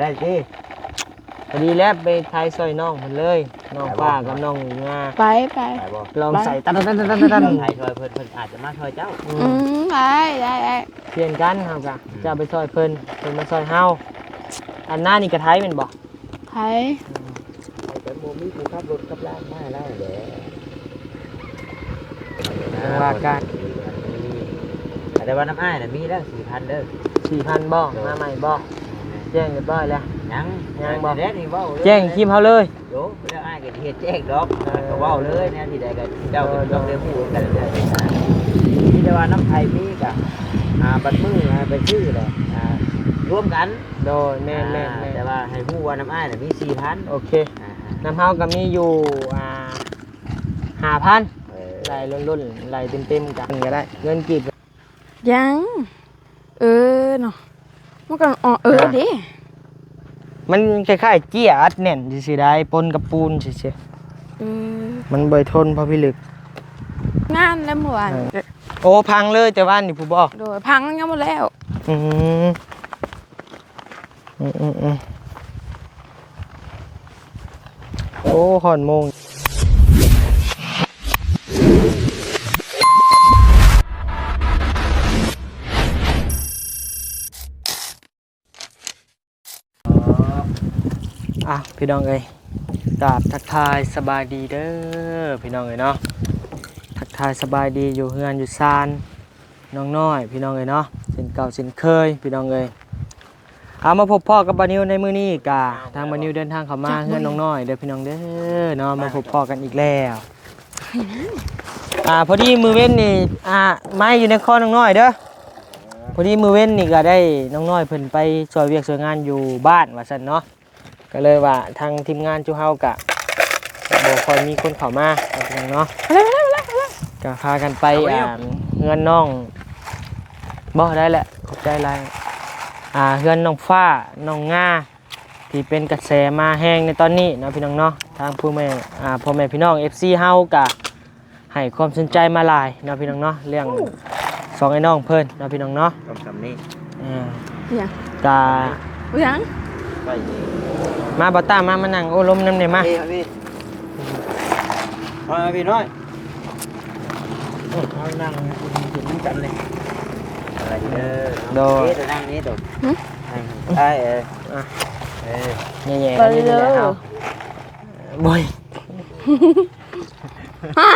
ໄດ້ຕິ ພໍດີແລ້ວໄປຖ່າຍຊ່ອຍນ້ອງເພິ່ນເລີຍ ນ້ອງຟ້າກັບນ້ອງງາ ໄປ ໄປ ໄປບໍ່ ລອງໃສ່ ໄປ ຕັນໆໆໆ ລອງຖ່າຍຊ່ອຍເພິ່ນ ເພິ່ນອາດຈະມາຊ່ອຍເຈົ້າ ອື ອືມ ໄດ້ ໄດ້ ໄດ້ ປ່ຽນກັນ ເຮົາກະ ອືມ ເຈົ້າໄປຊ່ອຍເພິ່ນ ເພິ່ນມາຊ່ອຍເຮົາ ອັນໜ້ານີ້ກະໄຖແມ່ນບໍ່? ໃຜ? ອືມ ແຕ່ບໍ່ມີຜູ້ຂັບລົດຂັບລາໃຫ້ລາວແຫຼະ ຈັ່ງວ່າກັນ ແຕ່ວ່ານຳອ້າຍນະມີແລ້ວສີ່ພັນເດີ ສີ່ພັນບໍ່? ໂດຍ ມາໃໝ່ບໍ່? ແມ່ນໆ ແຈ້ງຮຽບຮ້ອຍແລ້ວ ຍັງ ຍັງບໍ່? ແຈ້ງນີ້ເວົ້າເລີຍ ແຈ້ງຄລິບເຮົາເລີຍ ໂດຍ ແລ້ວອ້າຍກະຊິເຮັດແຈ້ງດອກ ເອີ ກະເວົ້າເລີຍ ແນວທີ່ໃດກະເຈົ້າເປັນ ເອີ ຕ້ອງໄດ້ຮູ້ກັນເລີຍ ມີແຕ່ວ່ານຳໃຜມີກະ ອ່າ ບັດມື້ ອ່າ ໄປຊື້ແຫຼະ ອ່າ ລວມກັນ ໂດຍ ແມ່ນໆໆ ອ່າ ແຕ່ວ່າໃຫ້ຮູ້ວ່ານຳອ້າຍນະມີສີ່ພັນ ໂອເຄ ອ່າ ນຳເຮົາກະມີຢູ່ ອ່າ ຫ້າພັນ ເອີ ໄລ່ລົ້ນໆ ໄລ່ເຕັມໆ ກັນກະໄດ້ ເງິນກີບ ຍັງ ເອີເນາະ ມັນກະ ເອີ ເອີ ອ່າ ເດ້ ມັນຄ້າຍໆ ເຈ້ຍອັດແໜ້ນຊື່ໆ ໄດ໋ ປົນກັບປູນຊື່ໆ ເອີ ມັນບໍ່ທົນພໍພິລຶກ ງານແລ້ວມື້ວານ ເອີ ໂອ້ ພັງເລີຍແຕ່ວານນີ້ພຸ້ນບໍ່? ໂດຍ ພັງຍັງບໍ່ແລ້ວ ອືມ ອືມໆໆ ໂອ້ ຮອດໂມງ ອ່ະ ພີ່ນ້ອງເອີຍ ກາບທັກທາຍສະບາຍດີເດີ ພີ່ນ້ອງເອີຍເນາະ ທັກທາຍສະບາຍດີຢູ່ເຮືອນຢູ່ຊານ ນ້ອງນ້ອຍ ພີ່ນ້ອງເອີຍເນາະ ເຊັ່ນເກົ່າເຊັ່ນເຄີຍ ພີ່ນ້ອງເອີຍ ເອົາ ມາພົບພໍ້ກັບບ່າວນິວໃນມື້ນີ້ກະ ທາງບ່າວນິວເດີນທາງເຂົ້າມາເຮືອນນ້ອງນ້ອຍເດີ ພີ່ນ້ອງເດີເນາະ ມາພົບພໍ້ກັນອີກແລ້ວ ອ່າ ພໍດີມື້ເວັນນີ້ ອ່າ ໄມ້ຢູ່ໃນຄໍນ້ອງນ້ອຍເດີ ພໍດີມື້ເວັນນີ້ກະໄດ້ ນ້ອງນ້ອຍເພິ່ນໄປຊ່ວຍວຽກຊ່ວຍງານຢູ່ບ້ານວ່າຊັ້ນເນາະ ກະເລີຍວ່າທາງທີມງານຈຸເຮົາກະບໍ່ຄ່ອຍມີຄົນເຂົ້າມາເນາະ ພີ່ນ້ອງເນາະ ກະພາກັນໄປ ອ່າ ເຮືອນນ້ອງ ບໍ່ ໄດ້ແຫຼະ ຂອບໃຈຫຼາຍ ອ່າ ເຮືອນນ້ອງຟ້າ ນ້ອງງາ ທີ່ເປັນກະແສມາແຮງໃນຕອນນີ້ເນາະ ພີ່ນ້ອງເນາະ ທາງຜູ້ແມ່ ອ່າ ພໍ່ແມ່ພີ່ນ້ອງ ເອັຟຊີ ເຮົາກະ ໃຫ້ຄວາມສົນໃຈມາຫຼາຍເນາະ ພີ່ນ້ອງເນາະ ເລື່ອງສອງໄອ້ນ້ອງເພິ່ນເນາະ ພີ່ນ້ອງເນາະ ຕ້ອງຊ່ຳນີ້ ເອີ ຫຍັງ ກະ ຫຍັງ ໄປນີ້ ມາ ບ່າວຕ້າ ມາ ມານັ່ງໂອ້ລົມນຳແດ່ ມາ ມາພີ່ນ້ອຍ ເອີ ເຮົານັ່ງກິນນຳກັນເລີຍ ສະບາຍດີເດີ ໂດຍ ເອີ ນັ່ງນີ້ໂຕ ຫຶ ນັ່ງ ໄດ້ ເອີ ອ່ະ ເອີ ແຍ່ໆ ໄປເລີຍ ເຮົາ ໂອ້ຍ ຮະ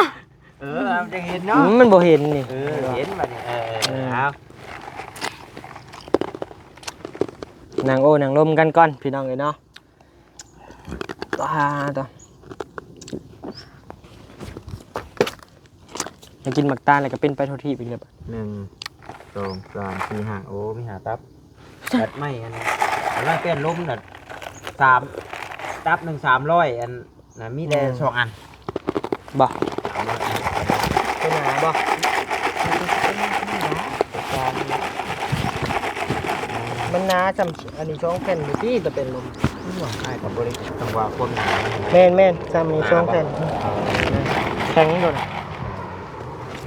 ເອີ ມັນຈັ່ງເຫັນເນາະ ອືມ ມັນບໍ່ເຫັນນີ້ ເອີ ເຫັນບັດນີ້ ເອີ ເອີ ເອີ ເອົາ ນັ່ງໂອ້ນັ່ງລົມກັນກ່ອນ ພີ່ນ້ອງເອີຍເນາະ ອ່າ ໂຕ ຢາກກິນໝາກຕານແລ້ວກະເປັນໄປທົ່ວທີບອີກແລ້ວ ໜຶ່ງ ສອງ ສາມ ສີ່ ຫ້າ ໂອ້ ມີຫ້າຕັບ ຕັດໄມ້ອັນ ອັນນັ້ນແປ້ນລົມນະ ສາມ ຕັບໜຶ່ງ ສາມຮ້ອຍ ອັນ ນະ ມີແຕ່ ອືມ ສອງອັນ ບໍ່ ຕົວໜາບໍ່ ມັນໜາຊ່ຳ ອັນນີ້ສອງແຜ່ນຢູ່ຕິ ຕົວແປ້ນລົມ ອ້າຍກະບໍ່ໄດ້ ຈັ່ງວ່າຄວາມໜາ ແມ່ນໆ ຊ່ຳນີ້ສອງແຜ່ນ ແຂງໂດດ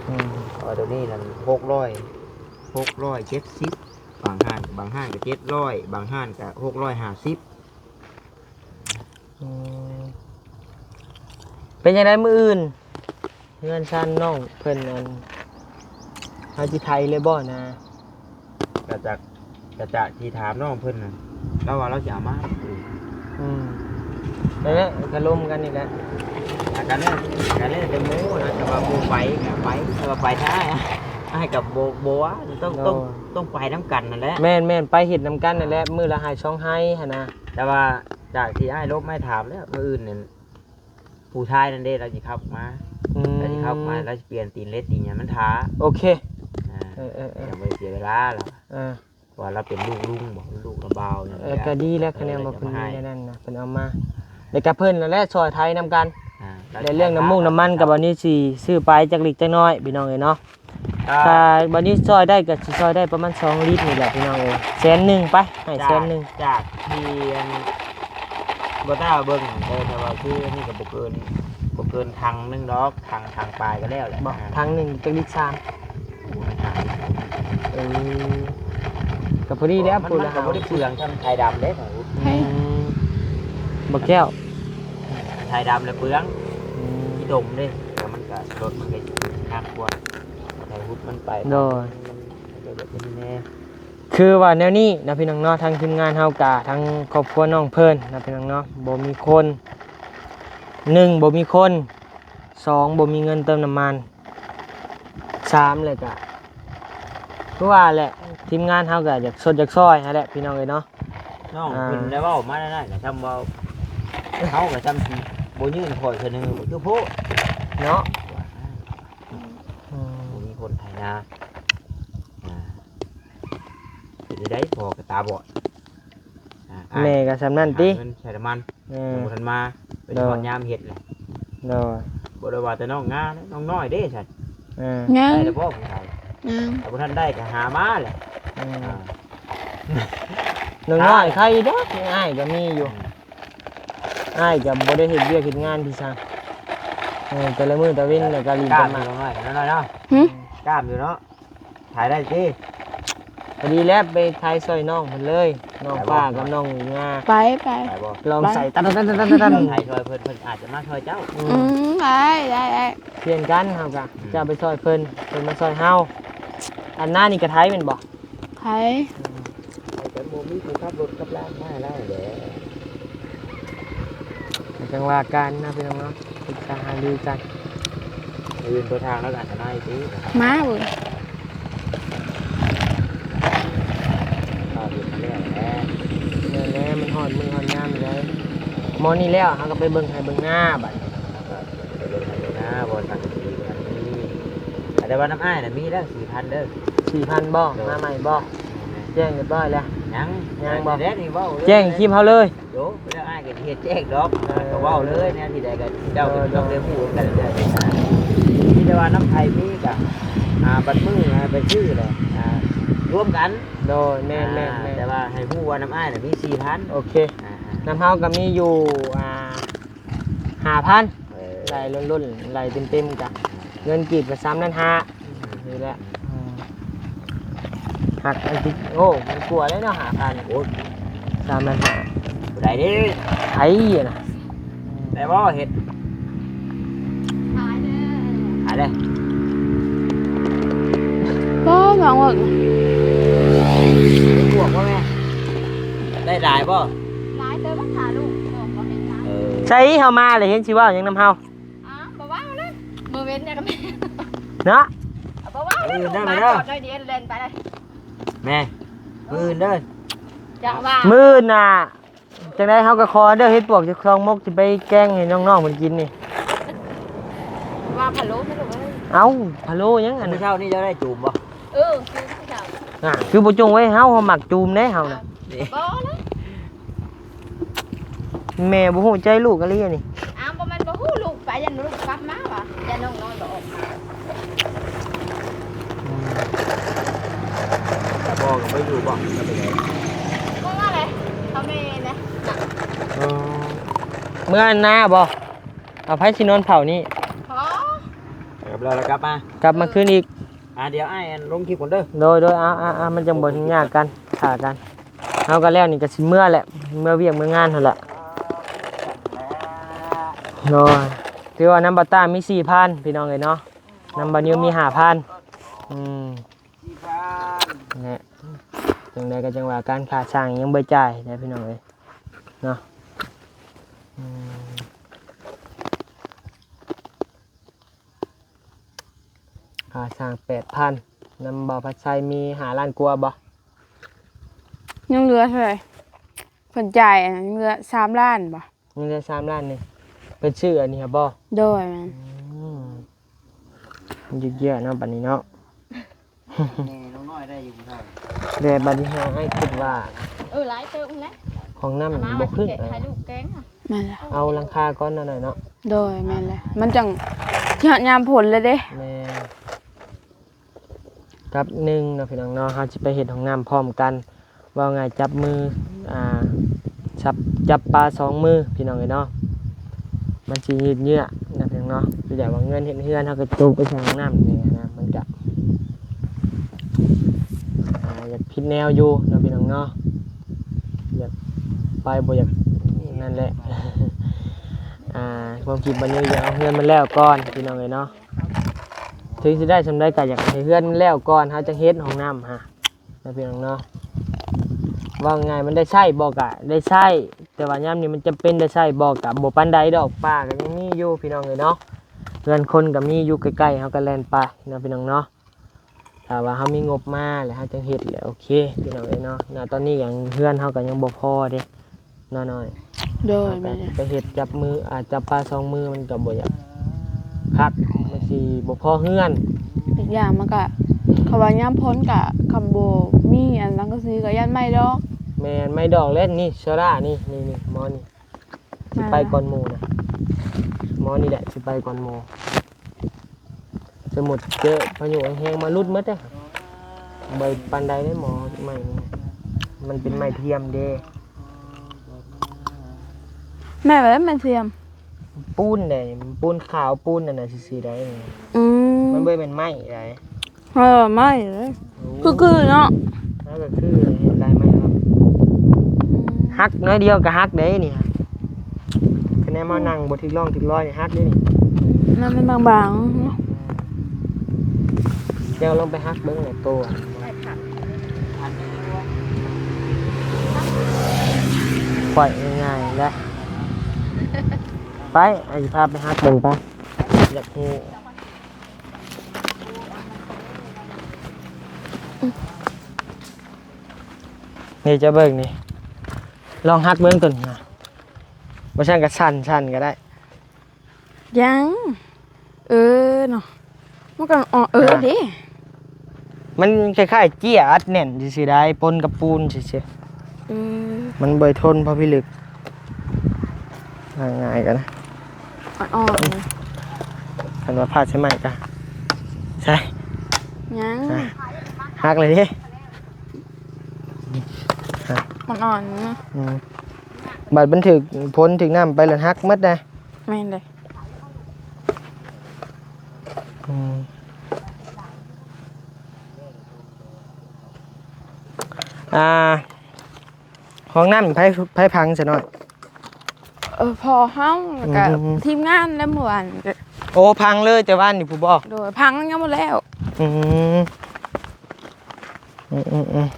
ອືມ ເອົາໂຕນີ້ນັ້ນ ຫົກຮ້ອຍ ຫົກຮ້ອຍເຈັດສິບ ບາງຮ້ານ ບາງຮ້ານກະເຈັດຮ້ອຍ ບາງຮ້ານກະຫົກຮ້ອຍຫ້າສິບ ອືມ ເປັນຈັ່ງໃດມື້ອື່ນ ເຮືອນຊານນ້ອງເພິ່ນ ອັນ ເຮົາຊິໄຖເລີຍບໍ່ນາ? ກະຈາກ ກະຈາກທີ່ຖາມນ້ອງເພິ່ນນະ ລາວວ່າລາວຊິເອົາມາ ອືມ ນັ້ນແຫຼະ ກະລົມກັນນີ້ແຫຼະ ກະແລ້ວ ກະແລ້ວແຕ່ໝູ່ນະ ຖ້າວ່າໝູ່ໄປກະໄປ ຖ້າວ່າໄປຖ້າ ອ້າຍກະບໍ່ ບໍ່ວ່າ ຕ້ອງ ຕ້ອງ ຕ້ອງໄປນຳກັນຫັ້ນແຫຼະ ແມ່ນໆ ໄປເຮັດນຳກັນຫັ້ນແຫຼະ ມື້ລະໄຮ່ສອງໄຮ່ຫັ້ນນະ ແຕ່ວ່າ ຈາກທີ່ອ້າຍລົບມາຖາມແລ້ວ ມື້ອື່ນນັ້ນ ຜູ້ຊາຍນັ້ນເດ້ ລາວຊິຂັບອອກມາ ອືມ ລາວຊິຂັບອອກມາ ລາວຊິປ່ຽນຕີນເລັດຕີນຫຍັງມັນຖ້າ ໂອເຄ ອ່າ ເອີໆໆ ຍັງບໍ່ໄດ້ເສຍເວລາລາວ ເອີ ເພາະວ່າລາວເປັນລູກລຸງບໍ ລູກລະບ່າວຫຍັງ ເອີ ກະດີແລ້ວ ຄະແນນວ່າເພິ່ນມີແນວນັ້ນນະ ເພິ່ນເອົາມາ ແລ້ວກະເພິ່ນນັ້ນແຫຼະຊ່ອຍໄຖນຳກັນ ອ່າ ແລະເລື່ອງນ້ຳມູກນ້ຳມັນກະບາດນີ້ຊິຊື້ໄປຈັກເລັກຈັກນ້ອຍ ພີ່ນ້ອງເອີຍເນາະ ອ່າ ຖ້າບາດນີ້ຊ່ອຍໄດ້ກະຊິຊ່ອຍໄດ້ປະມານສອງລິດນີ້ແຫຼະ ພີ່ນ້ອງເອີຍ ແສນໜຶ່ງໄປ ໃຫ້ແສນໜຶ່ງ ຈາກ ຈາກທີ່ອັນ ບໍ່ຕ້າເບິ່ງເດີ ແຕ່ວ່າຄືອັນນີ້ກະບໍ່ເກີນ ບໍ່ເກີນຖັງໜຶ່ງດອກ ຖັງ ຖັງປາຍກະແລ້ວແຫຼະ ບໍ່ ຖັງໜຶ່ງຈັກລິດຊາມ ໂອ້ຍ ເອີ ກະພໍດີແລ້ວ ມັນ ມັນກະບໍ່ໄດ້ເປືອງຊ່ຳໄຂ່ດຳເດ້ ອື ອືມ ບໍ່ແກ້ວ ໄຖດຳແລ້ວເປືອງ ອືມ ຂີ້ຕົມເດ້ ແລ້ວມັນກໍ ລົດມັນກໍໜັກກວ່າ ໄຖຫຸດມັນໄປ ໂດຍ ມັນກໍແບບນີ້ແນ່ ຄືວ່າແນວນີ້ນະພີ່ນ້ອງເນາະ ທາງທີມງານເຮົາກະ ທາງຄອບຄົວນ້ອງເພິ່ນນະພີ່ນ້ອງເນາະ ບໍ່ມີຄົນ ໜຶ່ງ ບໍ່ມີຄົນ ສອງ ບໍ່ມີເງິນເຕີມນ້ຳມັນ ສາມ ແລ້ວກະ ຄືວ່າແຫຼະ ທີມງານເຮົາກະຢາກຊົດຢາກຊ່ອຍຫັ້ນແຫຼະພີ່ນ້ອງເອີຍເນາະ ນ້ອງ ອ່າ ເພິ່ນໄດ້ເວົ້າມາແນວນັ້ນກະຊ່ຳເວົ້າ ເຮົາກະຊ່ຳຊິບໍ່ຍື່ນຂໍ້ສະເໜີ ຄືໂພດເນາະ ອືມ ບໍ່ມີຄົນໄຖນາ ອ່າ ເປັນໄດ້ພໍ່ກໍຕາບອດ ອ່າ ແມ່ກໍຊ່ຳນັ້ນຕິ ຫາເງິນໃສ່ນ້ຳມັນ ເອີ ຍັງບໍ່ທັນມາ ເປັນ ໂດຍ ຮອດຍາມເຮັດແຫຼະ ໂດຍ ບໍ່ໄດ້ວ່າແຕ່ນ້ອງງາເດ້ ນ້ອງນ້ອຍເດ້ຊັ້ນ ເອີ ຍັງ ໄດ້ແລ້ວບໍ່ຜູ້ເຖົ້າ ຍັງ ຖ້າບໍ່ທັນໄດ້ກໍຫາມາແຫຼະ ອືມ ອ່າ ນ້ອງນ້ອຍໄຄດອກ ອ້າຍກໍມີຢູ່ ອືມ ອ້າຍກໍບໍ່ໄດ້ເຮັດວຽກເຮັດງານພີ່ຊ່າງ ເອີ ແຕ່ລະມື້ຕາເວັນແລ້ວກໍຫຼິ້ນ ກ້າມ ກັນມາ ຢູ່ນ້ອງນ້ອຍ ນ້ອງນ້ອຍເນາະ ຫຶ? ກ້າມຢູ່ເນາະ ຖ່າຍໄດ້ຕິ ພໍດີແລ້ວໄປຖ່າຍຊ່ອຍນ້ອງເພິ່ນເລີຍ ນ້ອງຟ້າກັບນ້ອງງາ ໄປ ໄປ ໄປບໍ່ ລອງໃສ່ ໄປ ຕັນໆ ຖ່າຍຊ່ອຍເພິ່ນ ເພິ່ນອາດຈະມາຊ່ອຍເຈົ້າ ອືມ ອືມ ໄດ້ ໄດ້ ໄດ້ ປ່ຽນກັນເຮົາກະ ອືມ ເຈົ້າໄປຊ່ອຍເພິ່ນ ເພິ່ນມາຊ່ອຍເຮົາ ອັນໜ້ານີ້ກະໄຖແມ່ນບໍ່? ໃຜ? ອືມ ແຕ່ບໍ່ມີຜູ້ຂັບລົດຂັບລາງມາໃຫ້ລາວແຫຼະ ກໍຈັ່ງວ່າກັນເນາະພີ່ນ້ອງເນາະ ປຶກສາຫາລືກັນ ອື່ນໂຕທາງແລ້ວກໍອັນຕະລາຍຕິ ມາເບິ່ງ ຂ້າວເຮັດມາແລ້ວແຫຼະ ແມ່ນແຫຼະ ມັນຮອດມື້ຮອດຍາມແລ້ວ ໝໍນີ້ແລ້ວ ເຮົາກໍໄປເບິ່ງໄຮ່ເບິ່ງນາບັດນີ້ ໄປເບິ່ງໄຮ່ເບິ່ງນາ ບໍ່ສັງກະສີມັນມີ ແຕ່ວ່ານຳອ້າຍນະມີແລ້ວ ສີ່ພັນເດີ ສີ່ພັນບໍ່? ໂດຍ ມາໃໝ່ບໍ່? ແຈ້ງຮຽບຮ້ອຍແລ້ວ ຍັງ ຍັງບໍ່? ແຈ້ງແດ່ນີ້ເວົ້າເລີຍ ແຈ້ງຄລິບເຮົາເລີຍ ໂດຍ ບໍ່ໄດ້ ອ້າຍກໍຊິເຮັດແຈ້ງດອກ ເອີ ກໍເວົ້າເລີຍ ແນວທີ່ໃດກໍເຈົ້າກໍຕ້ອງໄດ້ຮູ້ນຳກັນແຫຼະ ມີແຕ່ວ່ານຳໃຜມີກໍ ອ່າ ບັດມື້ ອ່າ ໄປຊື້ແຫຼະ ອ່າ ລວມກັນ ໂດຍ ແມ່ນໆໆ ແຕ່ວ່າໃຫ້ຮູ້ວ່ານຳອ້າຍນະມີສີ່ພັນ ໂອເຄ ອ່າໆ ນຳເຮົາກໍມີຢູ່ ອ່າ ຫ້າພັນ ເອີ ໄລ່ລົ້ນໆ ໄລ່ເຕັມໆ ກະເງິນກີບກະສາມລ້ານຫ້າ ນີ້ແຫຼະ ອືມ ຫັກອັນທີ່ ໂອ້ ມັນກວ່າແລ້ວເນາະ ຫ້າພັນ ໂອ້ຍ ສາມລ້ານຫ້າ ຜູ້ໃດເດ້ ໃຜນະ ໄດ້ບໍ່ເຮັດ ຂາຍເດີ ຂາຍເດີ ບໍ່ ບອກວ່າ ບວກບໍ່ແມ່ ໄດ້ຫຼາຍບໍ່? ຫຼາຍເຕີບ ຖ້າລູກອອກບໍ່ເຫັນນະ ເອີ ໃສເຮົາມາແລ້ວເຫັນຊິເວົ້າຫຍັງນຳເຮົາ? ອ້າວ ບໍ່ເວົ້າເລີຍ ມື້ເວັນນີ້ກໍແມ່ນ ເນາະ ບໍ່ເວົ້າເລີຍ ມາຈອດໜ້ອຍດຽວແລ່ນໄປເລີຍ ແມ່ ມື້ອື່ນເດີ ຈະວ່າ ມື້ອື່ນນະ ຈັ່ງໃດເຮົາກໍຂໍເດີ ເຮັດປວກຈັກສອງໝົກ ຊິໄປແກງໃຫ້ນ້ອງໆເພິ່ນກິນນີ້ ວ່າພະໂລ້ ພະໂລ້ ເອົ້າ ພະໂລ້ຫຍັງອັນນັ້ນ ມື້ເຊົ້ານີ້ເຈົ້າໄດ້ຈູມບໍ່? ເອີ ຄືເຈົ້າ ອ່າ ຄືບໍ່ຈົ່ງໄວ້ເຮົາ ເຮົາມັກຈູມເດ້ເຮົານະ ບໍ່ເລີຍ ແມ່ບໍ່ຮູ້ໃຈລູກອີ່ຫຼີນີ້ ອ້າວ ບໍ່ແມ່ນບໍ່ຮູ້ ລູກໄປ ຢ້ານລູກກັບມາວ່າ ຢ້ານນ້ອງນ້ອຍບໍ່ອອກມາ ອືມ ແຕ່ພໍ່ກໍບໍ່ຢູ່ບໍ່? ບໍ່ມາເລີຍ ເຂົາແມ່ນະ ເອີ ເມືອນາບໍ່? ເອົາ ໃຜຊິນອນເຝົ້ານີ້? ພໍ ກັບແລ້ວ ແລ້ວກັບມາ ກັບມາຄືນອີກ ອ່າ ດຽວອ້າຍອັນລົງຄລິບກ່ອນເດີ ໂດຍໆ ເອົາໆໆ ມັນຈັ່ງບໍ່ຍາກກັນ ຖ້າກັນ ເຮົາກໍແລ້ວນີ້ກໍຊິເມືອແຫຼະ ເມືອວຽກເມືອງານຫັ້ນແຫຼະ ໂດຍ ຖືວ່ານຳບ່າວຕ້າມີສີ່ພັນ ພີ່ນ້ອງເອີຍເນາະ ນຳບ່າວນິວມີຫ້າພັນ ອືມ ສີ່ພັນ ແຫຼະ ຈັ່ງໃດກໍຈັ່ງວ່າກັນ ຄ່າຊ່າງຍັງບໍ່ຈ່າຍເດ້ພີ່ນ້ອງເອີຍເນາະ ອືມ ຄ່າຊ່າງແປດພັນ ນຳບ່າວພັດໄຊມີຫ້າລ້ານກວ່າບໍ່? ຍັງເຫຼືອເທົ່າໃດ? ເພິ່ນຈ່າຍອັນນັ້ນເຫຼືອສາມລ້ານບໍ່? ຍັງເຫຼືອສາມລ້ານນີ້ ເພິ່ນຊື້ອັນນີ້ຫັ້ນບໍ່? ໂດຍ ແມ່ນ ອືມ ມັນຍືດເຍື້ອເນາະ ບັດນີ້ເນາະ ແມ່ນ້ອງນ້ອຍໄດ້ຢູ່ຜູ້ເຖົ້າ ແຕ່ບັດນີ້ຫາອ້າຍຄິດວ່າ ເອີ ຫຼາຍເຕີບແຫຼະ ຫ້ອງນ້ຳບໍ່ຂຶ້ນ ໃຫ້ລູກແກງ ແມ່ນແຫຼະ ເອົາຫຼັງຄາກ່ອນເນາະ ນ້ອຍເນາະ ໂດຍ ແມ່ນແຫຼະ ມັນຈັ່ງຊິຮອດຍາມຝົນແລ້ວເດ້ ແມ່ນ ກັບໜຶ່ງເນາະ ພີ່ນ້ອງເນາະ ເຮົາຊິໄປເຮັດຫ້ອງນ້ຳພ້ອມກັນ ເວົ້າງ່າຍຈັບມື ອ່າ ຈັບ ຈັບປາສອງມື ພີ່ນ້ອງເອີຍເນາະ ມັນຊິຍືດເຍື້ອນະ ພີ່ນ້ອງເນາະ ຄືແບບວ່າເງິນເຮັດເຮືອນ ເຮົາກໍໂຈະໄປໃສ່ຫ້ອງນ້ຳນີ້ນະ ມັນກະ ອ່າ ຢາກຜິດແນວຢູ່ເນາະ ພີ່ນ້ອງເນາະ ຢາກ ໄປບໍ່ຢາກ ນັ້ນແຫຼະ ອ່າ ຄວາມຄິດບັດນີ້ຢາກເອົາເຮືອນມັນແລ້ວກ່ອນພີ່ນ້ອງເອີຍເນາະ. ເຖິງຊິໄດ້ສ່ຳໃດກໍຢາກໃຫ້ເຮືອນມັນແລ້ວກ່ອນ ເຮົາຈັ່ງເຮັດຫ້ອງນ້ຳຫັ້ນນະພີ່ນ້ອງເນາະ. ເວົ້າງ່າຍມັນໄດ້ໃຊ້ບໍ່ ກະໄດ້ໃຊ້ ແຕ່ວ່າຍາມນີ້ມັນຈຳເປັນໄດ້ໃຊ້ບໍ່ ກະບໍ່ປານໃດດອກ. ປ່າກໍຍັງມີຢູ່ພີ່ນ້ອງເອີຍເນາະ ເຮືອນຄົນກໍມີຢູ່ໃກ້ໆ ເຮົາກໍແລ່ນໄປເນາະພີ່ນ້ອງເນາະ. ຖ້າວ່າເຮົາມີງົບມາແລ້ວ ເຮົາຈັ່ງເຮັດແຫຼະ ໂອເຄພີ່ນ້ອງເອີຍເນາະ. ນະຕອນນີ້ຫຍັງເຮືອນເຮົາກໍຍັງບໍ່ພໍເດ້ ນ້ອຍໆ ໂດຍ ເຮົາກໍ ແມ່ນ ໄປເຮັດຈັບມື ອ່າ ຈັບປາສອງມື ມັນກໍບໍ່ຢາກຄັກ ມັນຊິບໍ່ພໍເຮືອນ. ອີກຢ່າງມັນກໍ ເຂົາວ່າຍາມຝົນກໍ ຄັນບໍ່ມີອັນສັງກະສີກໍຢ້ານໄມ້ດອກ. ແມ່ນ ໄມ້ດອກແລ້ວນີ້ ໂຊລານີ້ ນີ້ໆ ໝໍນີ້ ຊິໄປກ່ອນໝູ່ນະ ໝໍນີ້ແຫຼະຊິໄປກ່ອນໝູ່. ສົມມຸດເຈີພາຍຸແຮງໆ ມາຫຼຸດໝົດເດ້ ບໍ່ປານໃດເດ້ໝໍ ໄມ້ນີ້ ມັນເປັນໄມ້ທຽມເດ້. ແມ່ນແຫຼະ ໄມ້ທຽມ ປູນເດ້ ປູນຂາວ ປູນອັນນັ້ນຊື່ໆ ໄດ໋. ອືມ ມັນບໍ່ແມ່ນໄມ້ໃດ໋. ເອີ ໄມ້ເດ້ ໂອ້ ຄືໆ ເນາະ ມັນກໍຄືເຫັນລາຍໄມ້ເນາະ. ອືມ ຫັກໜ້ອຍດຽວກໍຫັກເດ້ນີ້ ຄະແນນມານັ່ງບໍ່ຖືກຮ່ອງຖືກລອຍນີ້ຫັກເດ້ນີ້. ມັນ ມັນບາງໆ ເນາະ. ເຈົ້າລອງໄປຫັກເບິ່ງແຫຼະໂຕ ຂ້ອຍງ່າຍໆ ເດ້. ໄປ ອ້າຍຊິພາໄປຫັກເບິ່ງໄປ ຢາກຮູ້. ນີ້ ເຈົ້າເບິ່ງນີ້ ລອງຫັກເບິ່ງຕົວນີ້ນະ ບໍ່ຊັ້ນກໍສັ້ນໆ ກໍໄດ້. ຍັງ ເອີເນາະ ມັນກໍ ເອີ ອ່າ ເດ້ ມັນຄ້າຍໆ ເຈ້ຍອັດແໜ້ນຊື່ໆ ໄດ໋ ປົນກັບປູນຊື່ໆ. ເອີ ມັນບໍ່ທົນພາພິລຶກ ງ່າຍໆ ກັນນະ ອ່ອນໆ ຄັນວ່າພາດໃສ່ໄມ້ກະໃສ່ ຍັງ ອ່ະ ຫັກເລີຍເດ້ ອ່ອນໆ ນະ. ອືມ ບັດມັນຖືກຝົນຖືກນ້ຳໄປແລ້ວຫັກໝົດນະ. ແມ່ນເດ້. ອືມ ອ່າ ຫ້ອງນ້ຳໃຜ ໃຜພັງຊະນ້ອຍ? ເອີ ພໍ່ເຮົາ ແລ້ວກະ ອືມ ທີມງານແລ້ວມື້ວານ. ໂອ້ ພັງເລີຍແຕ່ວານນີ້ພຸ້ນບໍ? ໂດຍ ພັງຍັງບໍ່ແລ້ວ. ອືມ ອືມໆ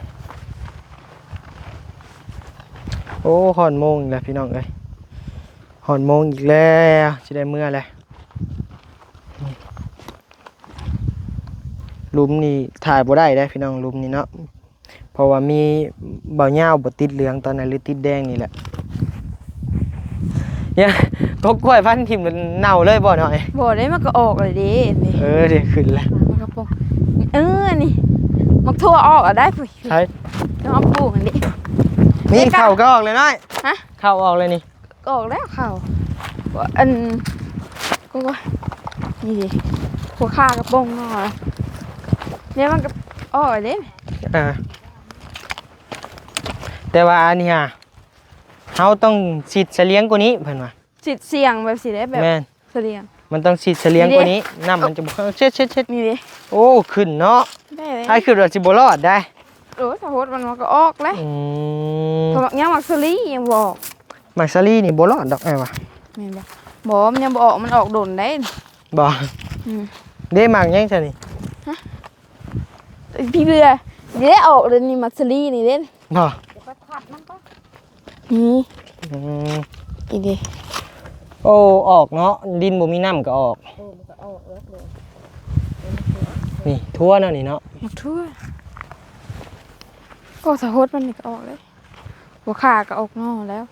ໆ ໂອ້ ຮອດໂມງອີກແລ້ວພີ່ນ້ອງເອີຍ ຮອດໂມງອີກແລ້ວ ຊິໄດ້ເມືອແລ້ວ. ຫຼຸມນີ້ຖ່າຍບໍ່ໄດ້ເດ້ພີ່ນ້ອງ ຫຼຸມນີ້ເນາະ ເພາະວ່າມີບ່າວຍາວບໍ່ຕິດເຫຼືອງຕອນນັ້ນ ຫຼືຕິດແດງນີ້ແຫຼະ. ຍາ ກົກກ້ວຍພັນຖິ້ມເນົ່າເລີຍບໍ່ນ້ອຍ? ບໍ່ເດ້ ມັນກໍອອກເລີຍເດ້. ເອີ ເດ້ຂຶ້ນແລ້ວ ມັນກໍປົກ ເອີ ອັນນີ້ໝາກຖົ່ວອອກແລ້ວໄດ໋. ໃສ? ນ້ອງປູກອັນນີ້ ນີ້ ເຂົ້າກໍອອກເລີຍນ້ອຍ. ຮະ? ເຂົ້າອອກເລີຍນີ້. ອອກແລ້ວເຂົ້າ ອັນ ກໍວ່າ ນີ້ເດ້ ຫົວຂາກະປົງເນາະ ນີ້ມັນກໍອອກແລ້ວເດ້. ອ່າ ແຕ່ວ່າອັນນີ້ຫາ ເຮົາຕ້ອງຊິດສະຫຼຽງກວ່ານີ້ ເພິ່ນວ່າ ຊິດສຽງແບບຊີ້ເດ້ ແບບ ແມ່ນ ສະຫຼຽງ ມັນຕ້ອງຊິດສະຫຼຽງກວ່ານີ້ ນີ້ເດ້ ນ້ຳມັນຈະບໍ່ເຂົ້າ ເຊັດໆໆ ນີ້ເດ້. ໂອ້ ຂຶ້ນເນາະ ໄດ້ເລີຍ ອ້າຍຄິດວ່າຊິບໍ່ລອດໄດ໋. ໂອ້ ສະໂພດມັນ ມັນກໍອອກແລ້ວ. ອືມ ເພາະຫຍັງ ໝາກສາລີຍັງບໍ່ອອກ. ໝາກສາລີນີ້ບໍ່ລອດດອກອ້າຍວ່າ. ແມ່ນບໍ່? ບໍ່ ມັນຍັງບໍ່ອອກ ມັນອອກດົນໄດ໋. ບໍ່? ອືມ ເດ້ ໝາກຫຍັງຊະນີ້? ຮະ? ພີ່ເບືອ ເດ້ອອກເລີຍນີ້ ໝາກສາລີນີ້ເດ້. ບໍ່? ນີ້ ອືມ ອີເດ້. ໂອ້ ອອກເນາະ ດິນບໍ່ມີນ້ຳກໍອອກ. ເອີ ມັນກໍອອກແລ້ວ. ນີ້ຖົ່ວເນາະນີ້ເນາະ ໝາກຖົ່ວ. ກໍສະໂພດມັນນີ້ກໍອອກເລີຍ. ຫົວຂາກໍອອກໜໍ່ແລ້ວ.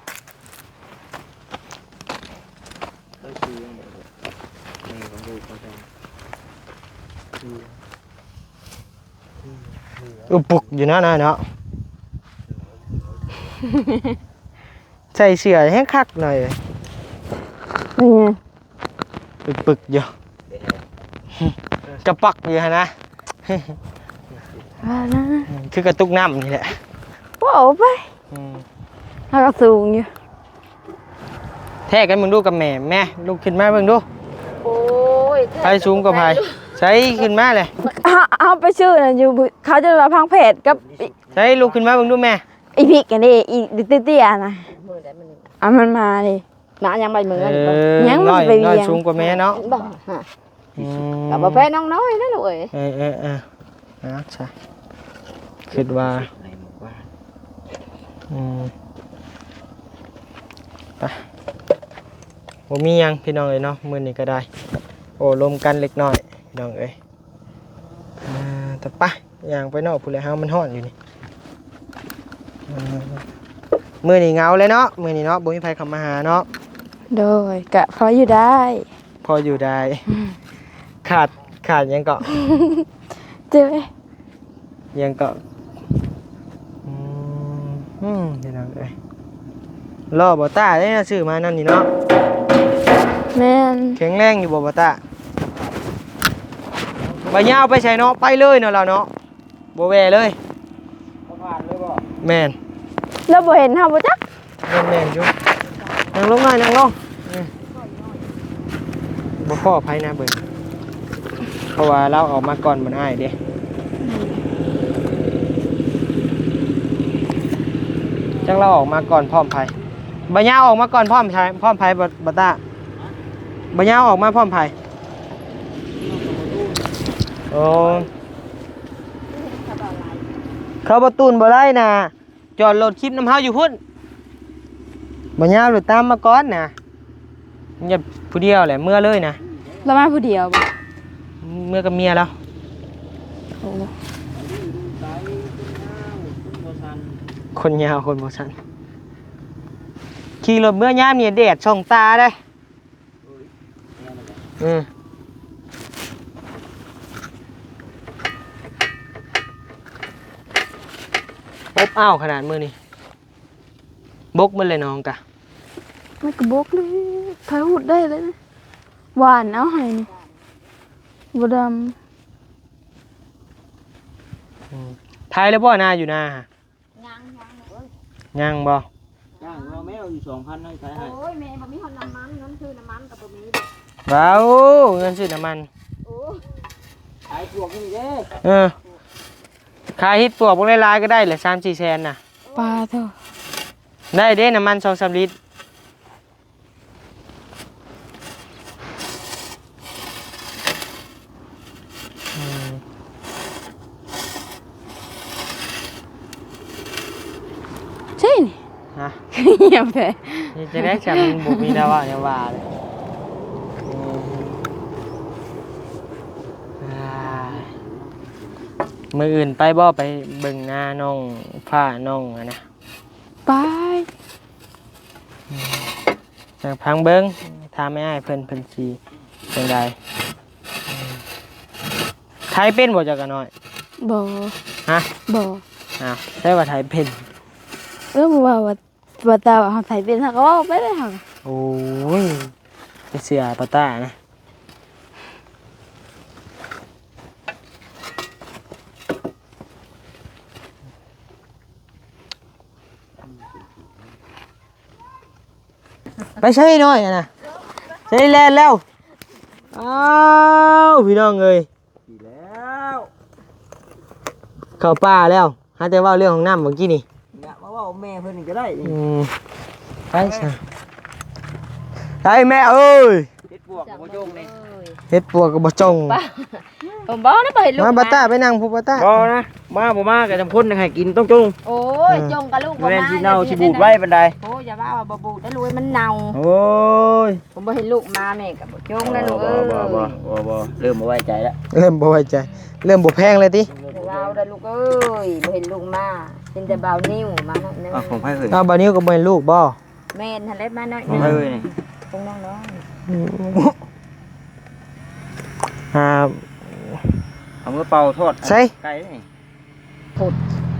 ອຸປຸກຢູ່ນັ້ນນະເນາະ. ໃສ່ເສື້ອແຮງຄັກໜ້ອຍ. ນີ້ ປຶກໆຢູ່ ກະປັກຢູ່ຫັ້ນນະ. ວ່ານະ ຄືກະຕຸກນ້ຳນີ້ແຫຼະ. ເວົ້າໄປ ອືມ ເຮົາກໍສູງຢູ່. ແທກກັນເບິ່ງດູກັບແມ່ ແມ່ລຸກຂຶ້ນມາເບິ່ງດູ. ໂອ້ຍ ໃຜສູງກວ່າໃຜ? ໃສ່ຂຶ້ນມາແຫຼະ. ເຮົາ ເຮົາໄປຊື້ນະ ຢູ່ ເຂົາຈະວ່າພັງແຜດກັບ ໃສ່ລຸກຂຶ້ນມາເບິ່ງດູແມ່. ອີພິກອັນນີ້ ອີເຕ້ຍໆ ນະ. ມື້ໃດມື້ໜຶ່ງ ເອົາມັນມາເດ້ ມາຍັງໃບເມືອ ເອີ ນີ້ບໍ່ ຍັງ ນ້ອຍ ໄປວຽງ ນ້ອຍສູງກວ່າແມ່ເນາະ ເຫັນບໍ່ ຮະ ອືມ ກໍບໍ່ແພ້ນ້ອງນ້ອຍນະລູກເອີຍ ເອີ ເອີ ເອີ ເອົາຊະ ຄິດວ່າ ອືມ ໄປ ບໍ່ມີຫຍັງພີ່ນ້ອງເອີຍເນາະ ມື້ນີ້ກໍໄດ້ໂອ້ລົມກັນເລັກນ້ອຍພີ່ນ້ອງເອີຍ ອ່າ ຕະປະ ຍ່າງໄປນອກພຸ້ນແຫຼະ ເຮົາມັນຮ້ອນຢູ່ນີ້ ອ່າ ມື້ນີ້ເຫງົາເລີຍເນາະ ມື້ນີ້ເນາະ ບໍ່ມີໃຜເຂົ້າມາຫາເນາະ ໂດຍ ກະພໍຢູ່ໄດ້ ພໍຢູ່ໄດ້ ອືມ ຂາດ ຂາດຫຍັງເກາະ ເຈັບເດ້ ຫຍັງເກາະ ອືມ ພີ່ນ້ອງເອີຍ ລໍ້ບໍ່ຕ້າເດ້ ຊື້ມານຳນີ້ເນາະ ແມ່ນ ແຂງແລງຢູ່ບໍ່ ບໍ່ຕ້າ ບໍ່ຍາວໄປໃສເນາະ ໄປເລີຍເນາະລາວເນາະ ບໍ່ແວ່ເລີຍ ບໍ່ຜ່ານເລີຍບໍ່ ແມ່ນ ລາວບໍ່ເຫັນເຮົາບໍ່ຈັກ ແມ່ນໆຢູ່ ນັ່ງລົງໜ້ອຍ ນັ່ງລົງ ອືມ ບໍ່ພໍ້ໃຜນະເບິ່ງ ເພາະວ່າລາວອອກມາກ່ອນໝູ່ອ້າຍເດ້ ຈັກລາວອອກມາກ່ອນພ້ອມໃຜ ບາຍາວອອກມາກ່ອນພ້ອມໃຜ ພ້ອມໃຜ ບໍ່ ບໍ່ຕ້າ ບາຍາວອອກມາພ້ອມໃຜ ໂອ້ ເຂົາບໍ່ຕູນບໍ່ໄດ້ນະ ຈອດລົດຄລິບນຳເຮົາຢູ່ພຸ້ນ ບໍ່ຍາວໂລດຕາມມາກ່ອນນະ ຢ່າຜູ້ດຽວແຫຼະ ເມືອເລີຍນະ ລາວມາຜູ້ດຽວບໍ່ ເມືອກັບເມຍລາວ ໂອ້ ຄົນຍາວຄົນບໍ່ສັ້ນ ຂີ່ລົດເມືອຍາມນີ້ແດດສ່ອງຕາເດ້. ອືມ ອົບອ້າວຂະໜາດມື້ນີ້ ບົກໝົດເລີຍໜອງກະ ມັນກະບົກເລີຍ ໃຜຫຸດໄດ້ເລີຍ ຫວ່ານເອົາໃຫ້ນີ້ ບໍ່ດຳ ອືມ ໄຖແລ້ວບໍ່ນາ ຢູ່ນາຫະ? ຍັງ ຍັງ ຍັງບໍ່? ຈ້າງເອົາແມວຢູ່ສອງພັນໃຫ້ໃຊ້ໃຫ້ ໂອ້ຍ ແມ່ບໍ່ມີຮອດນ້ຳມັນ ເງິນຊື້ນ້ຳມັນກໍບໍ່ມີ ວ້າວ ເງິນຊື້ນ້ຳມັນ ໂອ້ ຂາຍພວກນີ້ເດ້ ເອີ ຂາຍເຫັດປວກພວກຫຼາຍໆກໍໄດ້ແຫຼະ ສາມສີ່ແສນນະ ປາໂທ້ ໄດ້ເດ້ ນ້ຳມັນສອງສາມລິດ. ອືມ ໃຊ່ນີ້ ຮະ ງຽບແທ້ ເຮັດຈັ່ງໃດຊັ້ນ ບໍ່ມີແນວເວົ້າແນວວ່າເລີຍ ອືມ ອ່າ ມື້ອື່ນໄປບໍ່ ໄປເບິ່ງນານ້ອງຟ້າ ນ້ອງຫັ້ນນະ? ໄປ ອືມ ຈະຟັງເບິ່ງ ຖາມອ້າຍເພິ່ນ ເພິ່ນຊິຈັ່ງໃດ ອືມ ໄທເປັນບໍ່ ເຈົ້າກະນ້ອຍ? ບໍ່ ຮະ? ບໍ່ ອ້າວ ໃຜວ່າໄທເປັນ? ເອີ ບໍ່ວ່າ ວ່າ ວ່າຕາວ່າເຮົາໄທເປັນ ເຮົາກະເວົ້າໄປເລີຍເຮົາ ໂອ້ຍ ໄປເຊື່ອປາຕ້ານະ. ໄປໃສນ້ອຍຫັ້ນນະ ໃສແລ່ນແລ້ວ ອ້າວ ພີ່ນ້ອງເອີຍ ດີແລ້ວ ເຂົ້າປ່າແລ້ວ ຫາແຕ່ເວົ້າເລື່ອງຫ້ອງນ້ຳເມື່ອກີ້ນີ້ ເນຍ ມາເວົ້າແມ່ເພິ່ນນີ້ກໍໄດ້ນີ້ ອືມ ໄປຊະ ໄປແມ່ເອີຍ ເຮັດປວກກໍບໍ່ຈົ່ງນີ້ ເຮັດປວກກໍບໍ່ຈົ່ງ ເອີຍ ເອີ ບໍ່ນະ ບໍ່ເຫັນລູກ ມາ ມາ ບາຕ້າ ໄປນັ່ງພຸ້ນ ບາຕ້າ ບໍ່ນະ ມາບໍ່ມາກໍຈຳຄົນໃຫ້ກິນຕ້ອງຈົ່ງ ໂອ້ຍ ເອີ ຈົ່ງກັບລູກບໍ່ມາ ແມ່ນຊິເນົ່າຊິບູດໄວປານໃດ ໂອ້ຍ ຢ່າວ່າວ່າບໍ່ບູດເດີລູກເອີຍ ມັນເນົ່າ ໂອ້ຍ ບໍ່ເຫັນລູກມາ ແມ່ກໍບໍ່ຈົ່ງແລ້ວລູກເອີຍ ບໍ່ ບໍ່ ບໍ່ ບໍ່ ເລີ່ມບໍ່ໄວ້ໃຈແລ້ວ ເລີ່ມບໍ່ໄວ້ໃຈ ເລີ່ມບໍ່ແພງແລ້ວຕິ ຢ່າເວົ້າເດີລູກເອີຍ ບໍ່ເຫັນລູກມາ ເຫັນແຕ່ບ່າວນິວມາໜ້ອຍໜຶ່ງ ອ້າວ ຂອງໃຜເອີຍ ອ້າວ ບ່າວນິວກໍບໍ່ເຫັນລູກບໍ່? ແມ່ນຫັ້ນແຫຼະ ມາໜ້ອຍໜຶ່ງ ຂອງໃຜເອີຍນີ້? ຂອງນ້ອງໆ ອືມ ອ່າ ເອົາມືເປົ່າທອດ ໃສ ໄກ່ນີ້ ພຸດ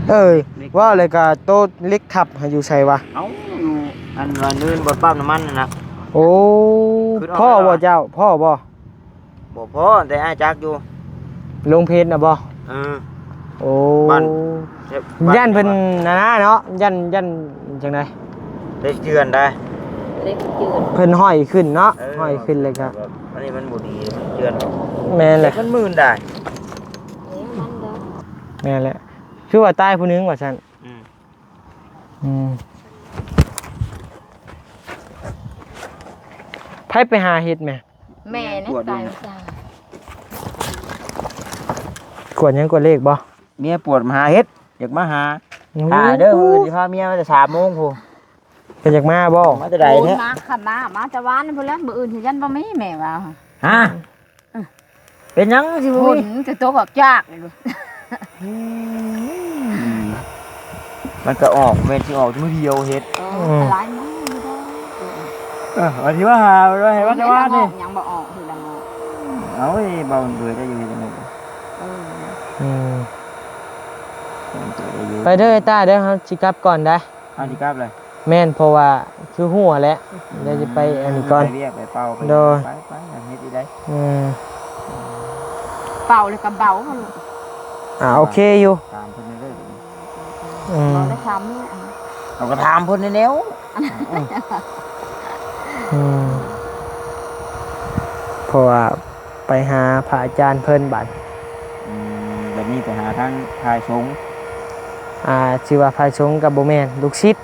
ເອີຍ ເຫຼັກ ເວົ້າແລ້ວກະໂຕເຫຼັກທັບຫາຢູ່ໃສວະ? ເອົາ ຢູ່ອັນວ່າເນີນບ່ອນປ້ຳນ້ຳມັນຫັ້ນນະ ໂອ້ ພໍ້ບໍ່ເຈົ້າ ພໍ້ບໍ່? ບໍ່ພໍ້ ແຕ່ອ້າຍຈັກຢູ່ ລົງເພຈນະບໍ່? ເອີ ໂອ້ ຢ້ານເພິ່ນ ອັນນັ້ນນະເນາະ ຢ້ານ ຢ້ານຈັ່ງໃດ ເຫຼັກເຈື່ອນໄດ໋ ເຫຼັກເຈື່ອນ ເພິ່ນຫ້ອຍຂຶ້ນເນາະ ເອີ ຫ້ອຍຂຶ້ນເລີຍກະ ແບບອັນນີ້ມັນບໍ່ດີ ມັນເຈື່ອນ ແມ່ນແຫຼະ ມັນມື່ນໄດ໋ ແມ່ນແຫຼະ ຄືວ່າຕາຍຜູ້ໜຶ່ງວ່າຊັ້ນ ອືມ ອືມ ປ ໄປຫາເຫັດແມ່ ແມ່ໃນ ກວດ ຕາຍ ຢູ່ນະ ກວດຫຍັງ ກວດເລກບໍ່? ເມຍປວດມາຫາເຫັດ ຢາກມາຫາ ໂອ້ ຖ້າເດີ ມື້ອື່ນຊິພາເມຍມາແຕ່ສາມໂມງພຸ້ນ. ເພິ່ນຢາກມາບໍ່? ມາແຕ່ໃດແທ້? ໂອ້ຍ ມາຄ່ຳມາ ມາແຕ່ວານພຸ້ນແຫຼະ ມື້ອື່ນຊິຍັນບໍ່ມີ ແມ່ວ່າ. ຮະ? ເປັນຫຍັງຊິບໍ່ມີ? ຝົນຈະຕົກອອກຈາກ ອືມ ມັນກໍອອກ ແມ່ນຊິອອກມື້ດຽວເຫັດ. ເອີ ອືມ ຫຼາຍມື້ຢູ່ດອກ. ເອີ ວ່າຊິມາຫາ ວ່າໃຫ້ມາແຕ່ວານນີ້ ຍັງບໍ່ອອກ ຄືລະເນາະ. ເອົາ ເບົາເບື່ອໄດ້ຢູ່ເຮັດຈັ່ງໃດ? ເອີ ອືມ ໄປເດີ ໄອ້ຕ້າເດີ ເຮົາຊິກັບກ່ອນໄດ໋. ເຮົາຊິກັບເລີຍ? ແມ່ນ ເພາະວ່າຄືຮູ້ຫັ້ນແຫຼະ ອືມ ດຽວຊິໄປອັນນີ້ກ່ອນ ໄປວຽກໄປເປົ່າໄປ ໂດຍ ໄປ ໄປ ເຮັດອີກໄດ໋. ອືມ ເປົ່າແລ້ວກໍເບົາ ອ່າ ໂອເຄຢູ່ ຖາມເພິ່ນເລີຍ. ອືມ ບໍ່ໄດ້ຖາມນີ້ ເຮົາກໍຖາມເພິ່ນແນວ ອືມ ເພາະວ່າໄປຫາພະອາຈານເພິ່ນບາດ. ອືມ ບາດນີ້ໄປຫາທາງພາສົງ ອ່າ ຊິວ່າພາສົງກໍບໍ່ແມ່ນ ລູກສິດ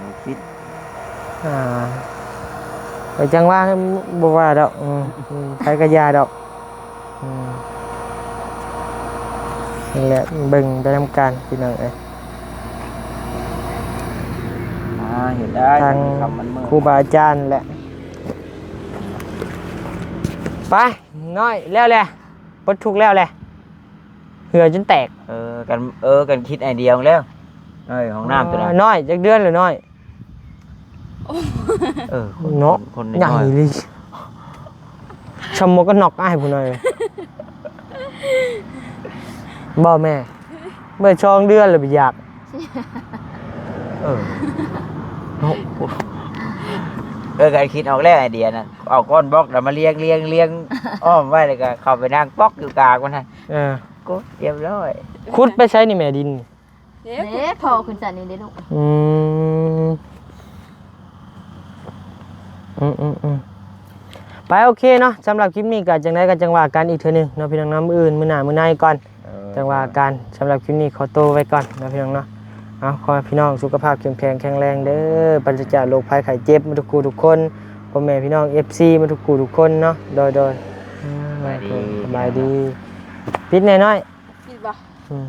ລູກສິດ ອ່າ ໄປຈັ່ງວ່າ ບໍ່ວ່າດອກ ອືມ ອືມ ໃຜກໍຢ່າດອກ ອືມ ນີ້ແຫຼະ ເບິ່ງໄປນຳກັນພີ່ນ້ອງເອີຍ ອ່າ ເຮັດໄດ້ ທາງ ທຳມັນມື້ ຄູບາອາຈານແຫຼະ ໄປ ນ້ອຍ ແລ້ວແຫຼະ ປົດທຸກແລ້ວແຫຼະ ເຫື່ອຈົນແຕກ ເອີ ກັນ ເອີ ກັນຄິດໄອເດຍແລ້ວ ເອີ ຫ້ອງນ້ຳຕົວນັ້ນ ນ້ອຍ ຈັກເດືອນແລ້ວນ້ອຍ? ເອີ ເນາະ ຄົນ ຄົນນ້ອຍ ໃຫຍ່ອີ່ຫຼີ ຊ່ຳໝວກກັນນັອກອ້າຍຜູ້ນ້ອຍ ບໍ່ແມ່ ເມື່ອສອງເດືອນແລ້ວໄປຢາກ ເອີ ເນາະ ເອີ ກໍຄິດອອກແລ້ວໄອເດຍນັ້ນ ເອົາກ້ອນບລັອກແລ້ວມາລຽງໆໆອ້ອມໄວ້ ແລ້ວກໍເຂົ້າໄປນັ່ງປອກຢູ່ກາງມັນຫັ້ນ ເອີ ກົດຮຽບຮ້ອຍ ຂຸດໄປໃສນີ້ແມ່ດິນ? ເດ້ ເດ້ ພໍຂຶ້ນຊັ້ນນີ້ເດ້ລູກ ອືມ ອືມໆໆ ໄປ ໂອເຄເນາະ ສຳລັບຄລິບນີ້ກໍຈັ່ງໃດກໍຈັ່ງວ່າກັນອີກເທື່ອໜຶ່ງເນາະ ພີ່ນ້ອງເນາະ ມື້ອື່ນ ມື້ໜ້າ ມື້ໃນກ່ອນ ເອີ ຈັ່ງວ່າກັນ ສຳລັບຄລິບນີ້ຂໍໂຕໄວ້ກ່ອນເນາະ ພີ່ນ້ອງເນາະ ເອົາ ຂໍໃຫ້ພີ່ນ້ອງສຸຂະພາບເຂັ້ມແຂງແຂງແຮງເດີ ປາສະຈາກໂລກໄພໄຂ້ເຈັບໝົດທຸກຜູ້ທຸກຄົນ ພໍ່ແມ່ພີ່ນ້ອງ ເອັຟຊີ ໝົດທຸກຜູ້ທຸກຄົນເນາະ ໂດຍໆ ສະບາຍດີ ສະບາຍດີ ປິດແນ່ນ້ອຍ ປິດບໍ່? ອືມ